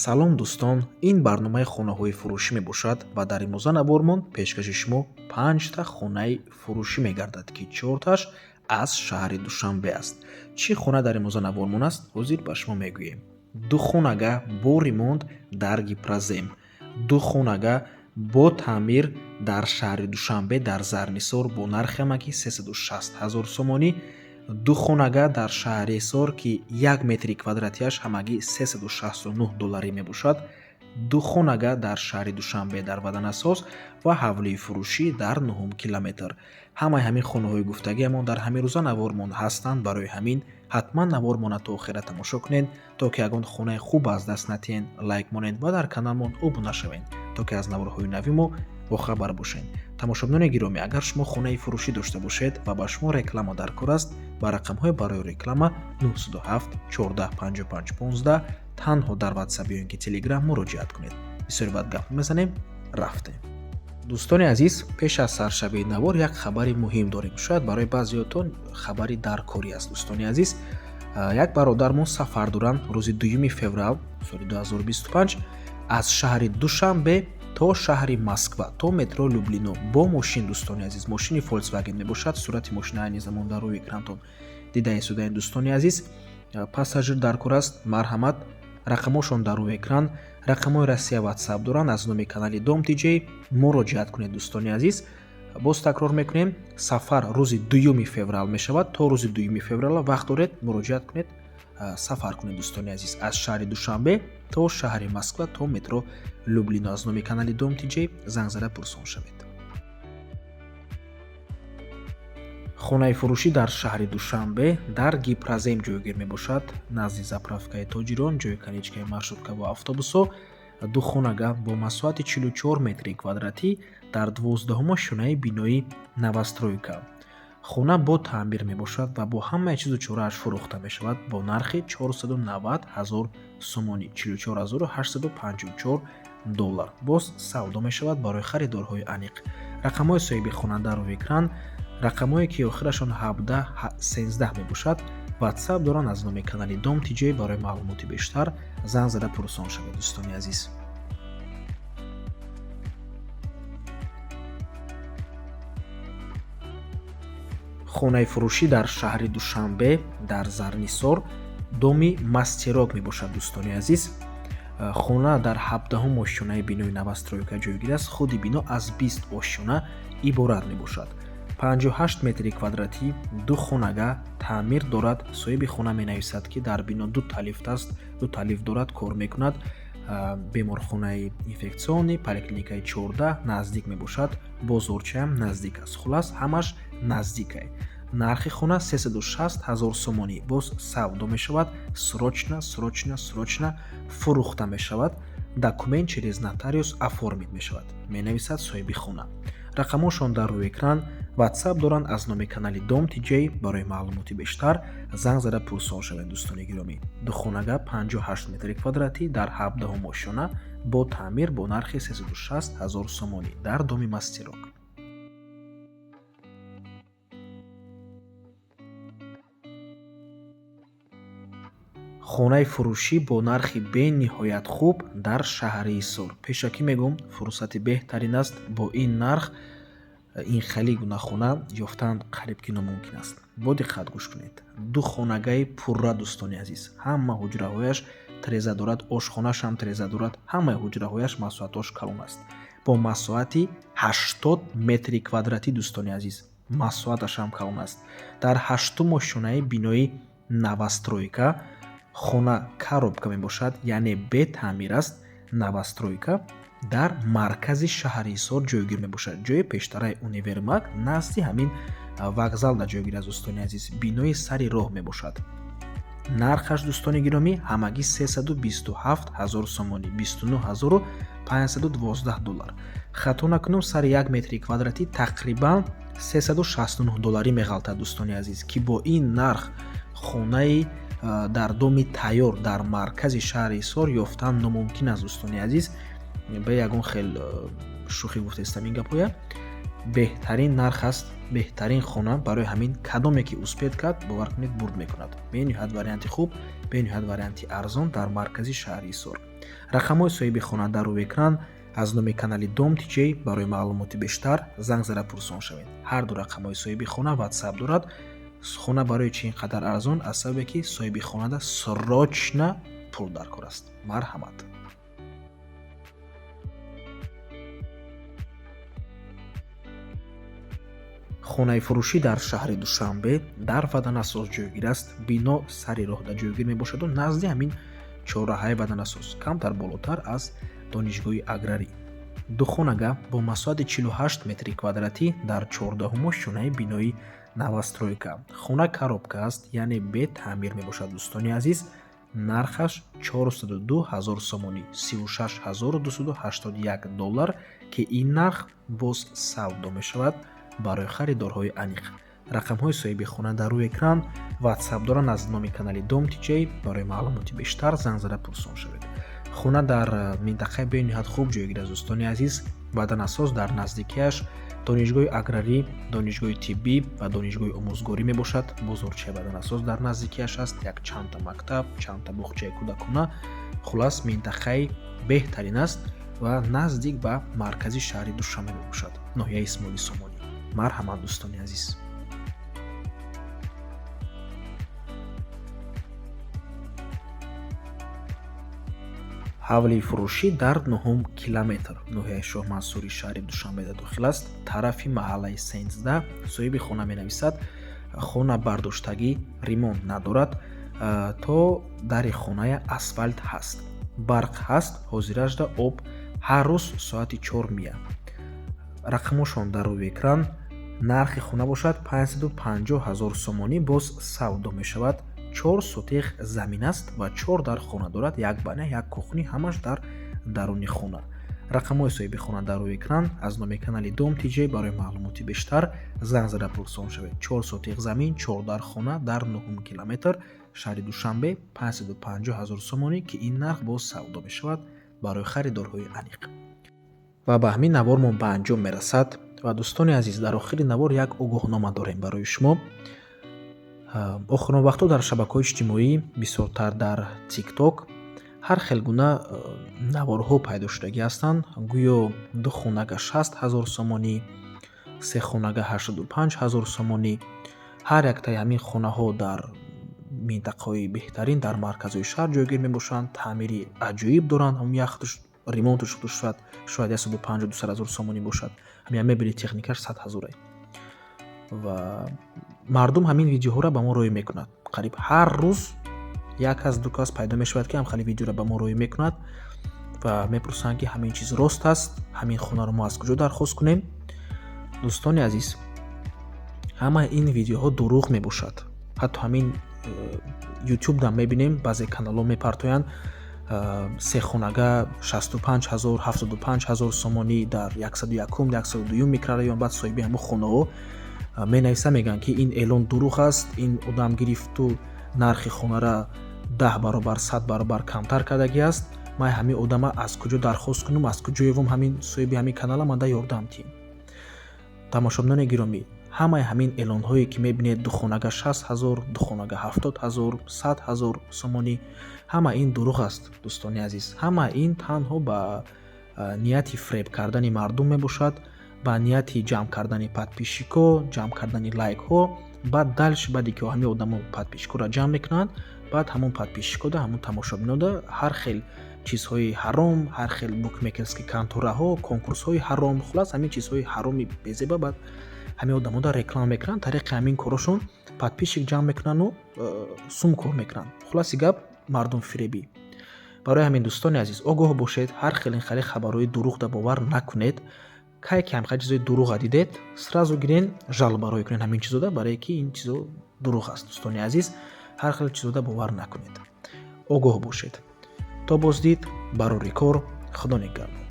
Салом, дӯстон! Ин барномаи хонаҳои фурӯшӣ мебошад ва дар имрӯза навормон пешкаши шумо панҷта хонаи фурӯшӣ мегардад, ки чорташ аз шаҳри Душанбе аст. Чӣ хона дар имрӯза навормон аст, ҳозир ба шумо мегӯем. Ду хонага бо ремонт дар Гипрозем, ду хонага бо таъмир дар шаҳри Душанбе дар Зарнисор бо нархи ҳамагӣ 360 ҳазор сомонӣ, ду хонага дар шаҳри Ҳисор, ки як метри квадратияш ҳамагӣ 369 долларӣ мебошад, ду хонага дар шаҳри Душанбе дар Ваданасоз ва ҳавлии фурӯшӣ дар нуҳум километр. Ҳамаи ҳамин хонаҳои гуфтагиамон дар ҳамин рӯза навормон ҳастанд. Барои ҳамин ҳатман навормона то охира тамошо кунед, то ки ягон хонаи хуб аз даст натиҳен. Лайк монед ва дар каналмон обуна шавед, то ки аз наворҳои нави мо бохабар бошед. Тамошобинони гиромӣ, агар шумо хонаи фурӯшӣ дошта бошед ва ба шумо реклама дар кор аст, ба рақамҳои барои реклама 907 14 55 15 танҳо дар WhatsApp ё ин ки Telegram муроҷиат кунед. Бисёри баъд гап мезанем, рафтем. Дӯстони азиз, пеш аз саршавии навор як хабари муҳим дорем. Шояд барои баъзеётон хабари даркорӣ аст. Дӯстони азиз, як бародармон сафар доранд рӯзи 2 феврал соли 2025 аз шаҳри Душанбе то шаҳри Москва, то метро Люблино бо мошин. Дӯстони азиз, мошини Volkswagen мебошад. Сурати мошина айни замон дар рӯи экрантон дида истодаед. Дӯстони азиз, пассажир дар кор аст, марҳамат, рақамошон дар рӯи экран, рақамҳои Россия WhatsApp доранд. Аз номи канали Дом ТJ муроҷиат кунед. Дӯстони азиз, боз такрор мекунем, сафар рӯзи 2 феврал мешавад. То рӯзи 2 феврала вақт доред, муроҷиат кунед, сафар кунед. Дӯстони азиз, аз шаҳри Душанбе то шаҳри Москва, то метро Люблино аз номи канали Дом ТJ занг зада пурсон шавед. Хонаи фурӯшӣ дар шаҳри Душанбе дар Гипрозем ҷойгир мебошад, назди заправкаи Тоҷирон, ҷои конечкаи маршрутка ва автобусҳо. Ду хонага бо масоҳати 44 метри квадратӣ дар 12-ум ошёнаи бинои новостройка. Хона бо таъмир мебошад ва бо ҳамаи чизу чорааш фурӯхта мешавад бо нархи 490 ҳазор сомонӣ, 44 854 доллар. Боз савдо мешавад. Барои харидорҳои аниқ рақамҳои соҳиби хона дар рӯи экран, рақамҳое ки охирашон 17 13 мебошад, WhatsApp доранд. Аз номи канали Дом ТJ барои маълумоти бештар занг зада пурсон шавед. Дӯстони азиз, хонаи фурӯшӣ дар шаҳри Душанбе дар Зарнисор, доми Мастерок мебошад. Дӯстони азиз, хона дар 17-ум ошёнаи бинои новостройка ҷойгир аст. Худи бино аз 20 ошёна иборат мебошад. 58 метри квадратӣ, ду хонага, таъмир дорад. Соҳиби хона менависад, ки дар бино дута лифт аст, дута лифт дорад, кор мекунад. Беморхонаи инфекционный, поликлиникаи 14 наздик мебошад, бозорчаам наздик аст. Хулас, ҳамаш наздикай. Нархи хона 360 ҳазор сомонӣ, боз савдо мешавад. Срочно, срочно, срочно фурӯхта мешавад. Документ через нотариус оформить мешавад, менависад соҳиби хона. Рақамҳошон дар рӯи экран, WhatsApp доранд. Аз номи канали Дом ТJ барои маълумоти бештар занг зада пурсон шавед. Дӯстони гиромӣ, духонага, 58 метри квадратӣ дар 17-ум ошёна бо таъмир бо нархи 360 ҳазор сомонӣ дар доми Мастерок. Хонаи фурӯшӣ бо нархи бениҳоят хуб дар шаҳри Ҳисор. Пешакӣ мегӯм, фурсати беҳтарин аст. Бо ин нарх ин хеле гуна хона ёфтан қариб ки номумкин аст. Бо диққат гӯш кунед. Ду хонагаи пурра, дӯстони азиз, ҳама ҳуҷраҳояш треза дорад, ошхонашам треза дорад, ҳамаи ҳуҷраҳояш масоҳатош калон аст, бо масоҳати 80 метри квадратӣ. Дӯстони азиз, масоҳаташам калон аст. Дар ҳаштум ошёнаи бинои новостройка. Хона коробка мебошад, яъне бетаъмир аст. Новостройка дар маркази шаҳри Ҳисор ҷойгир мебошад, ҷои пештараи универмаг, назди ҳамин вокзал дар ҷойгир аст. Дӯстони азиз, бинои сари роҳ мебошад. Нархаш, дӯстони гиромӣ, ҳамагӣ 327 ҳазор сомонӣ, 29 512 доллар. Хато накунам, сари як метри квадратӣ тақрибан 369 долларӣ меғалтад. Дӯстони азиз, ки бо ин нарх хонаи дар доми тайёр дар маркази шаҳри Ҳисор ёфтан номумкин аст. Дӯстони азиз, ба ягон хел шӯхӣ гуфтаистам ин гапҳоя. Беҳтарин нарх аст, беҳтарин хона. Барои ҳамин кадоме ки успеть кард, бовар кунед, бурд мекунад. Бениҳоят варианти хуб, бениҳоят варианти арзон дар маркази шаҳри Ҳисор. Рақамҳои соҳиби хона дар рӯи экран. Аз номи канали Дом TJ барои маълумоти бештар занг зада пурсон шавед. Ҳар ду рақамҳои соҳиби хона WhatsApp дорад. Хона барои чӣ ин қадар арзон? Аз сабабе ки соҳиби хонада срочно пул дар кор аст. Марҳамат. Хонаи фурӯшӣ дар шаҳри Душанбе дар Ваданасоз ҷойгир аст. Бино сари роҳда ҷойгир мебошаду назди ҳамин чорраҳаи Ваданасоз, камтар болотар аз донишгоҳи аграрӣ. Духонага бо масоҳати 48 метри квадратӣ дар 14-уму шунаи бинои новостройка. Хона коробка аст, яъне бетаъмир мебошад, дӯстони азиз. Нархаш 402 ҳазор сомонӣ, 36 281 доллар, ки ин нарх боз савдо мешавад барои харидорҳои аниқ. Рақамҳои соҳиби хона дар рӯи экран, WhatsApp доранд. Аз номи канали Дом TJ барои маълумоти бештар занг зада пурсон шавед. Хона дар минтақаи бениҳоят хуб ҷойгир аст, дӯстони азиз. Ваданасоз дар наздикиаш донишгоҳи аграрӣ, донишгоҳи тиббӣ ва донишгоҳи омӯзгорӣ мебошад. Бозорчаи Ваданасоз дар наздикиаш аст, як чандта мактаб, чандта боғчаи кӯдакона. Хулас, минтақаи беҳтарин аст ва наздик ба маркази шаҳри Душанбе мебошад, ноҳияи Исмоили Сомонӣ. Марҳамат, дӯстони азиз. Ҳавлии фурӯшӣ дар нуҳум километр, ноҳияи Шоҳмансури шаҳри Душанбеда дохил аст, тарафи маҳаллаи 13. Соҳиби хона менависад: хона бардоштагӣ, ремонт надорад, то дари хоная асфалт ҳаст, барқ ҳаст, ҳозиражда об ҳар рӯз соати 4 меяд. Рақамошон дар рӯи экран. Нархи хона бошад 550 ҳазор сомонӣ, боз савдо мешавад. 4 сотих замин аст ва 4 дар хона дорад, як баня, як кухни, ҳамаш дар даруни хона. Рақамҳои соҳиби хона дар рӯи экран. Аз номи канали Дом TJ барои маълумоти бештар занг зада пурсон шавед. 4 сотих замин, 4 дар хона дар нуҳум километр, шаҳри Душанбе, 550 ҳазор сомонӣ, ки ин нарх боз савдо мешавад барои харидорҳои аниқ. Ва ба ҳамин навормон ба анҷом мерасад. Ва дӯстони азиз, дар охири навор як огоҳнома дорем барои шумо. Охирон вақтҳо дар шабакаҳои иҷтимоӣ, бисёртар дар TikTok, ҳар хел гуна наворҳо пайдо шудагӣ ҳастанд. Гӯё ду хонага 60 ҳазор сомонӣ, се хонага 85 ҳазор сомонӣ. Ҳар яктаи ҳамин хонаҳо дар минтақаҳои беҳтарин, дар марказҳои шаҳр ҷойгир мебошанд, таъмири аҷоиб доранд. Ҳамн яхташ ремонташ шояд 150-200 ҳазор сомонӣ бошад. Ҳамин мебели техникаш 100 ҳазорае. Ва мардум ҳамин видеоҳоро ба мо рӯй мекунад. Қариб ҳар рӯз як кас, ду кас пайдо мешавад, ки ҳам хеле видеоро ба мо рӯй мекунад ва мепурсанд, ки ҳамин чиз рост аст, ҳамин хонаро мо аз куҷо дархост кунем. Дӯстони азиз, ҳамаи ин видеоҳо дурӯғ мебошад. Ҳатто ҳамин YouTube дам мебинем, баъзе каналҳо мепартоянд: се хонага 65 ҳазор, 75 ҳазор сомонӣ дар 101-ум, 102-юм микрорайон. Баъд соҳиби ҳамон хонаҳо менависа, мегӯянд, ки ин эълон дурӯғ аст, ин одам гирифту нархи хонара 10 баробар, 100 баробар камтар кардагӣ аст. Ман ҳамин одама аз куҷо дархост кунам, аз куҷо ёвам ҳамин соҳиби ҳамин канала, манда ёрдам тиҳем. Тамошобинони гиромӣ, ҳамаи ҳамин эълонҳое ки мебинед, духонага 60 ҳазор, духонага 70 ҳазор, 100 ҳазор сомонӣ, ҳама ин дурӯғ аст, дӯстони азиз. Ҳама ин танҳо ба нияти фиреб кардани мардум мебошад, ба нияти ҷамъ кардани подписчикҳо, ҷамъ кардани лайкҳо. Баъд дальше, баъде ки ҳамин одамо подписчикҳоро ҷамъ мекунанд, баъд ҳамон подписчикода, ҳамон тамошобинода ҳар хел чизҳои ҳаром, ҳар хел букмекерский контораҳо, конкурсҳои ҳаром, хулас, ҳамин чизҳои ҳароми безеба баъд ҳамин одамода реклама мекунанд. Тариқи ҳамин корошон подписчик ҷамъ мекунанду сум кор мекунанд. Хулоси гап, мардумфиребӣ. Барои ҳамин, дӯстони азиз, огоҳ бошед, ҳар хел ин хеле хабарҳои дурӯғда бовар накунед. Кай ки ҳамхел чизои дурӯға дидед, сразу гирен, жалоба рӯй кунед ҳамин чизода, барое ки ин чизо дурӯғ аст. Дӯстони азиз, ҳар хел чизода бовар накунед, огоҳ бошед. То боздид, барори кор, Худо нигаҳбон.